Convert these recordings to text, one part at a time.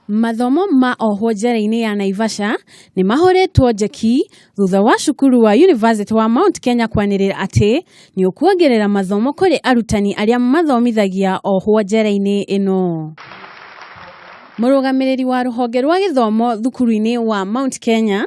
Mathomo ma ohwo njera-inĩ ya Naivasha nĩ mahũrĩtwo njeki thutha wa cukuru wa University wa Mount Kenya kwanĩrĩra atĩ nĩ ũkuongerera mathomo kũrĩ arutani arĩa mathomithagia ohwo njera-inĩ ĩno. Mũrũgamĩrĩri wa rũhonge rwa gĩthomo thukuru-inĩ wa Mount Kenya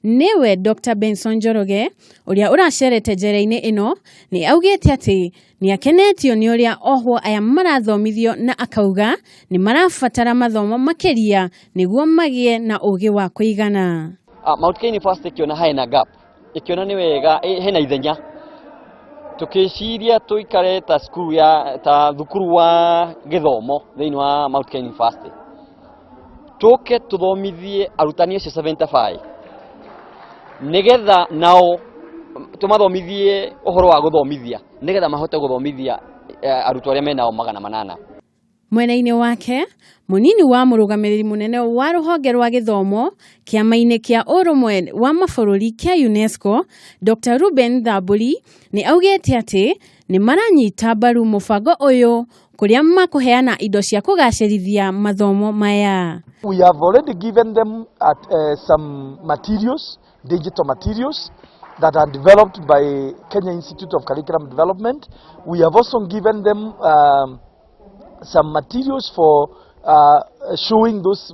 nĩwe Dr. Benson Njoroge ũrĩa ũracerete njera-inĩ ĩno nĩ augĩte atĩ nĩ akenetio nĩ ũrĩa ohwo aya marathomithio na akauga nĩ marabatara mathomo makĩria nĩguo magĩe na ũgĩ wa kũigana. Mount Kenya University ĩkĩona hena gap, ĩkĩona nĩ wega hena ithenya, tũkĩciria tũikare ta cukuru ya ta thukuru wa gĩthomo thĩinĩ wa Mount Kenya University, tũke tũthomithie arutani acio 75 nĩgetha nao tũmathomithie ũhoro wa gũthomithia nĩgetha mahote gũthomithia arutwo arĩa menao 800. Mwena-inĩ wake, mũnini wa mũrũgamĩrĩri mũnene wa rũhonge rwa gĩthomo kĩama-inĩ kĩa ũrũmwe wa mabũrũri kĩa UNESCO, Dr. Ruben Thamburi nĩ augĩte atĩ nĩ maranyita mbaru mũbango ũyũ kũrĩa makũheana indo cia kũgacĩrithia mathomo maya. We have already given them some materials, digital materials that are developed by Kenya Institute of Curriculum Development. We have also given them some materials for showing those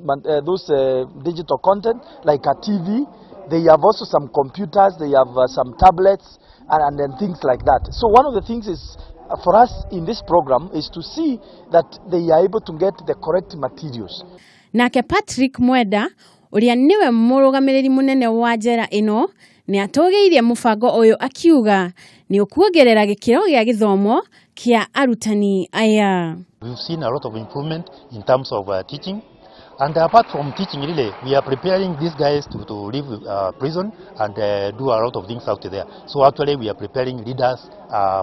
digital content, like a TV. They have also some computers, they have some tablets, and then things like that. So one of the things is for us in this program is to see that they are able to get the correct materials. Nake Patrick Mwenda ũrĩa nĩwe mũrũgamĩrĩri mũnene wa njera ĩno nĩ atũgĩirie mũbango ũyũ akiuga nĩ ũkuongerera gĩkĩro gĩa gĩthomo kĩa arutani aya. We've seen a lot of improvement in terms of teaching. And apart from teaching, really, we are preparing these guys to leave prison and do a lot of things out there. So actually, we are preparing leaders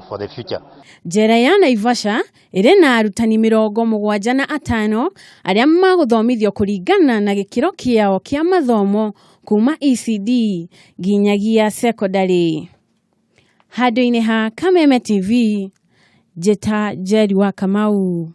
for the future. Njera ya Naivasha ĩrĩ na arutani 75 arĩa magũthomithio kũringana na gĩkĩro kĩao kĩa mathomo kuma ECD nginyagia secondary. Handũ-inĩ ha Kameme TV, Njĩta Njeri wa Kamau.